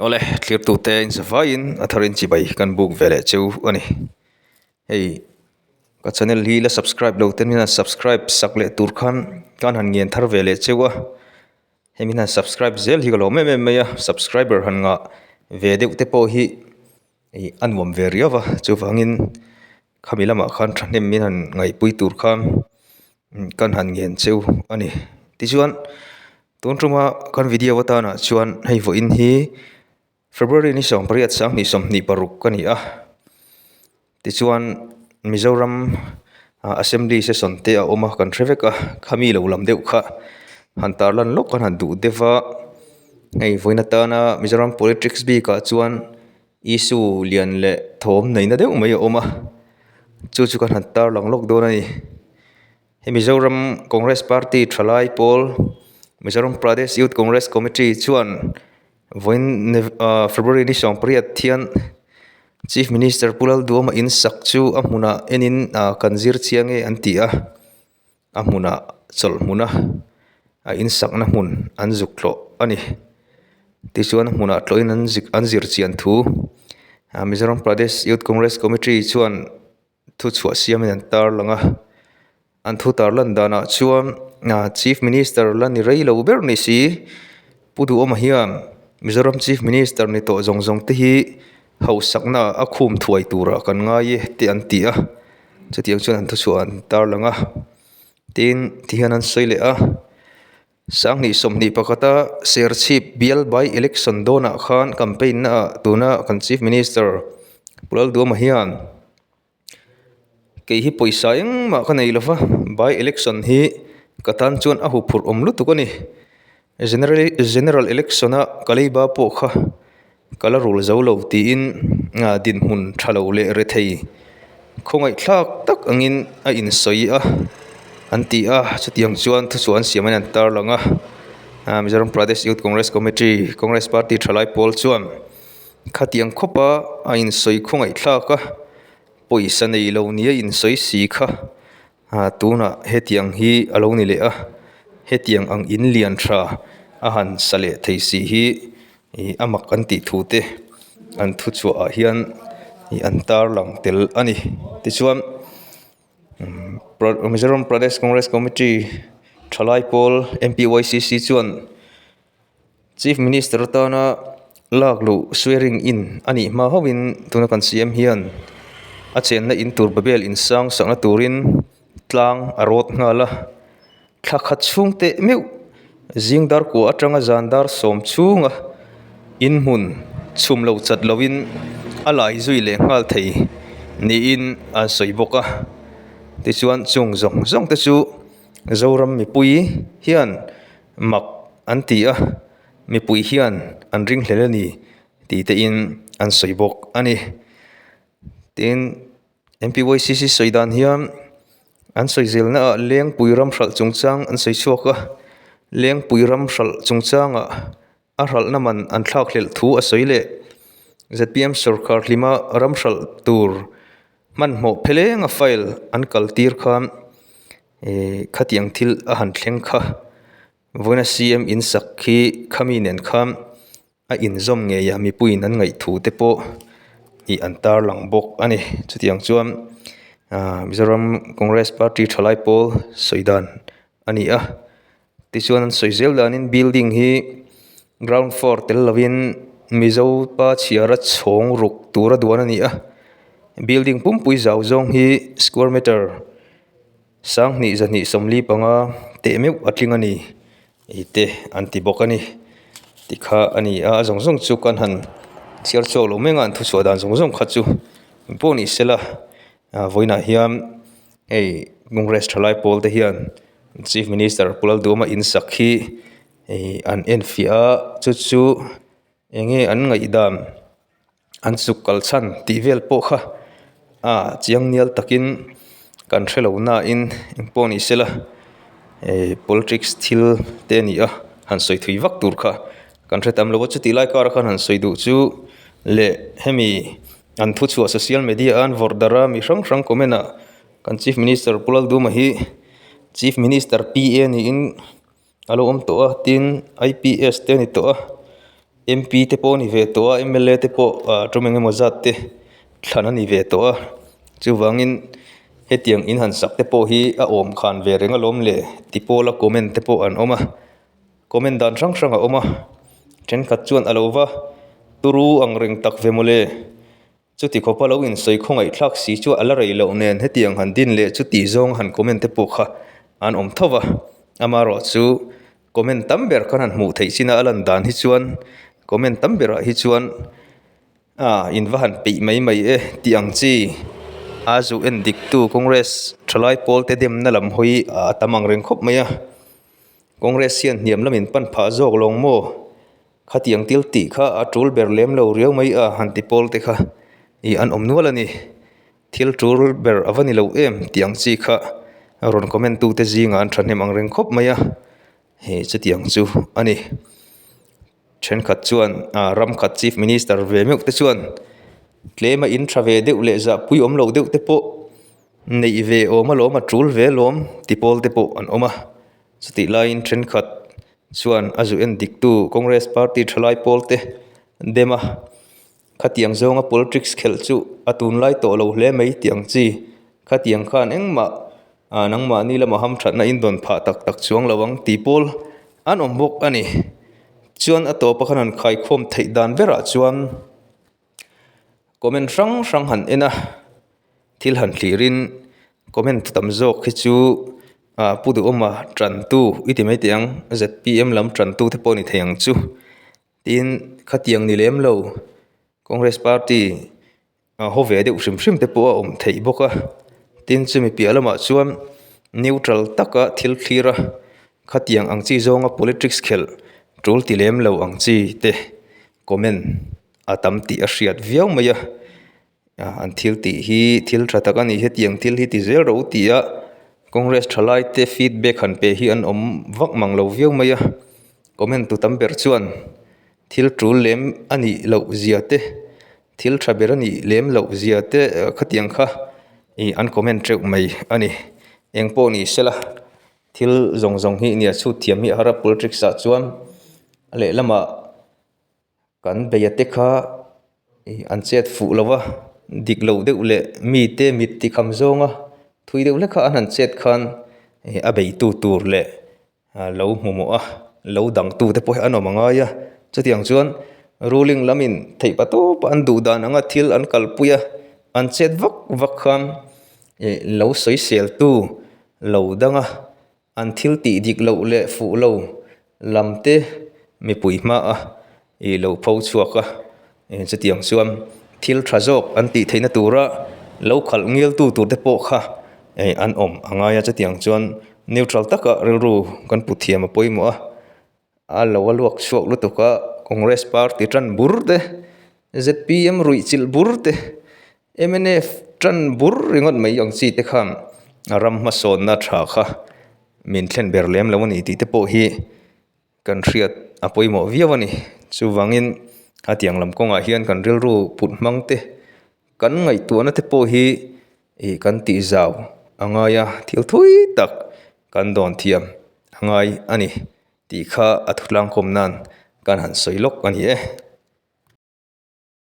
Awle, thlirtute inzavaiin a tharin chibai kan buk ve leh cheu a ni. Hei, ka channel hi la subscribe lo ten hian subscribe sak leh tur khan kan han ngen thar ve leh cheu a. Hei min han subscribe zel hi ka lawm em em mai a, subscriber han ngah ve deuh te pawh hi ih a nuam ve riau a, chuvangin khami lamah khan thahnem min han ngaihpui tur khan kan han ngen cheu a ni. Tichuan tun tuma kan video atanah chuan hei vawiin hi February ni 18 2026 a ni a, tichuan Mizoram assembly session te a awm a kan hre vek a, khami lo lam deuh kha han tarlan lawk kan han duh deuh a, hei vawiin atana Mizoram politics bikah chuan Issue lian leh thawm neihna deuh mai a awm a, chu chu kan han tarlang lawk dawn a ni. Hei Mizoram Congress Party thalai pawl Mizoram Pradesh Youth Congress Committee chuan vawiin ah February ni 18 hian Chief Minister Pu Lalduhawma in sak chu a hmunah enin ah kan zir chiang e an ti a, a hmunah chawlh hmuna a in sakna hmun an zuk tlawh a ni. Tichuan a hmunah tlawhin an zik an zir chian thu ah Mizoram Pradesh Youth Congress Committee chuan thu chhuah siamin an tarlang a, an thu tarlan danah chuan ah Chief Minister la ni rei lo ber ni si Pu Duhawma hian Mizoram Chief Minister ni tawh zawng zawng te hi hausakna a khum thuai turah kan ngai e tih an ti a, chutiang chuan an thuchhuah an tarlang a, tin tihian an sawi leh a, 2021 a Serchhip bial by election dawnah khan campaign naah tuna kan Chief Minister Pu Lalduhawma hian kei hi pawisa engmah ka nei lova by election hi ka tan chuan a huphurh awm lutuk a ni general general election a ka leiba pawh kha ka la rul zo lo tiin ah dinhmun tha lo leh rethei khawngaihthlak tak angin a insawi a an ti a chutiang chuan thuchhuah an siam in an tarlang a ah Mizoram Pradesh Youth Congress Committee Congress Party thalai pawl chuan. Khatiang khawpa a insawi khawngaihthlak a, pawisa nei lo nia insawi si kha ah tunah hetiang hi a lo ni leh a, hetiang ang in lian tha a han sa leh thei si hi ih a mak an tih thu te an thu chhuah ah hian ih an tarlang tel a ni. Tichuan Mizoram Pradesh Congress Committee thalai pawl M_P_Y_C_C chuan. Chief Minister atana lak luh swearing in a nih hma hauhin tuna kan CM hian a chenna in tur Babel in sang sakna turin tlang a rawt nghal a, thla khat chhung teh meuh zing dar kua atanga zan dar sawm chhunga in hmun chhum lo chat lovin a lai zui leh nghal thei niin an sawi bawk a, tichuan chung zawng zawng te chu Zoram mipui hian mak an ti a, mipui hian an ringhlel a ni tih te in an sawi bawk a ni. Tin, M_P_Y_C_C sawi dan hian an sawi zelna ah Lengpui ram hralh chungchang an sawi chhuak a, Lengpui ram hralh chungchangah a hralhna man an thlak hlelh thu a sawi leh. Z_P_M sawrkar hlima ram hralh tur hmanhmawh pheleng a file an kal tir khan Ehh khatiang thil a han thleng kha vawiina C_M in sak khi khami nen khan a inzawm ngei a mipuiin an ngaih thu te pawh ih an tarlang bawk a ni chutiang chuan ahh Mizoram Congress party thalai pawl sawi dan a ni a tichuan an sawi zel danin building hi ground floor tel lovin Mizo pa chhiara chhawng ruk tura duan a ni a building pumpui zau zawng hi square meter. 2225 teh meuh a tling a ni tih te an ti bawk a ni ti kha a ni a a zawng zawng chu kan han chhiar chhuak lo mai ang a an thuchhuah dan zawng zawng kha chu pawh ni sela ah vawiinah hian hei Congress thalai pawl te hian Chief Minister Pu Lalduhawma in sak hi ih an enfiah a chu chu eng nge an ngaihdan. An chuk kal chhan tih vel pawh kha ah chiang nial takin kan hre lo nain engpawh ni sela eh politics thil te a ni a han sawi thui vak tur kha kan hre tam lo a chutih lai karah khan han sawi duh chu leh hemi an thu chhuah social media a an vawrh darh a mi hrang hrang comment ah kan chief minister Pu Lalduhma hi chief minister P_A niin. A lo awm tawh a tin I_P_S te a ni tawh a. MP te pawh a ni ve tawh a mla te pawh ah tum eng emaw zat te thlan a ni ve tawh a chuvangin hetiang in han sak te pawh hi a awm khan ve reng alawm le ti pawla comment te pawh an awm a comment dan hrang hrang a awm a thenkhat chuan a lo va turu ang reng tak ve mawle. Chuti khawpa lo insawi khawngaih thlak si chu a la rei loh nen hetiang han din leh chuti zawng han comment te pawh kha an awm tho va. Amaherawh chu comment tam ber khan han hmuh theih chin a a lan dan hi chuan comment tam berah hi chuan ah in va han peih mai mai e tih ang chi a zu en dik tu Congress thalai pawl te demna lam hawi a tam ang reng khawp mai a. Congress hian hniam lamin pan phah zawk lawng maw? Khatiang thil tih kha a tul ber lem lo riau mai a han ti pawl te kha ih an awm nual a ni. Thil tul ber a va ni lo em tih ang chi kha rawn comment tu te zingah an thahnem ang reng khawp mai a, hei chutiang chu a ni. Thenkhat chuan ah ram khat chief minister ve meuh te chuan tlem a in tha ve deuh leh zahpui awm lo deuh te pawh neih ve awm alawm a tul ve alawm ti pawl te pawh an awm a. Chutih laiin thenkhat chuan a zu en diktu Congress party thalai pawl te dem a, khatiang zawnga politics khelh chu a tunlai tawh lo hle mai tih ang chi, khatiang khan engmah ah nangmahni lama hamthatna in dawn phah tak tak chuang lo ang tih pawl an awm bawk a ni. Chuan a tawpa khan han khaikhawm theih dan berah chuan comment hrang hrang han en a, thil han thlirin comment tam zawk hi chu ah pu duhawma tantu i ti mai teh ang zpm lam tantu te pawh a ni thei ang chu tin khatiang ni lem lo congress party ah haw ve deuh hrim hrim te pawh a awm theih bawk a tin chumi piah lamah chuan neutral taka thil thlir a khatiang ang chi zawnga politics khelh tul ti lem lo ang chi te comment a tam tih a hriat viau mai a an thil tih hi thil tha tak a ni hetiang thil hi ti zel rawh u tih a congress thalai te feedback han pe hi an awm vak mang lo viau mai a comment tu tam ber chuan thil tul lem a nih loh zia te thil tha ber a nih lem loh zia te khatiang kha ih an comment teuh mai a ni engpawh ni sela thil zawng zawng hi nia chhut thiam hi a har a politics ah chuan a lehlamah. Kan beia te kha ih an chet fuh lo va dik loh deuh leh mite mit ti kham zawnga thui deuh hlek kha an han chet khan ih a beitu tur leh lo hmu mawh a lo dang tu te pawh hi an awm a ngai a chutiang chuan ruling lamin theih pa tawp a an duh dan anga thil an kalpui a an chet vak vak khan ih lo sawisel tu lo dang a. An thil tih dik loh leh fuh lo lam te mipui hma a ih lo pho chhuak a, chutiang chuan thil tha zawk an tih theihna tura lo khalh ngil tu tur te pawh kha an awm a ngai a, chutiang chuan neutral taka rilru kan put thiam a pawimawh a, a lo a luak chhuak lutuk a Congress party tan bur te zpm ruih chilh bur te. Mnf tan bur ringawt mai ang chi te khan a ram hmasawnna tha kha min thlen ber lem lo a ni tih te pawh hi kan hriat a pawimawh viau a ni. Chuvangin a tiang lam kawngah hian kan rilru put hmang te kan ngaihtuahna te pawh hi ih kan tih zau a ngai a thil thui tak kan dawn thiam a ngai a ni tih kha a thutlang kawm nan kan han sawi lawk a ni e.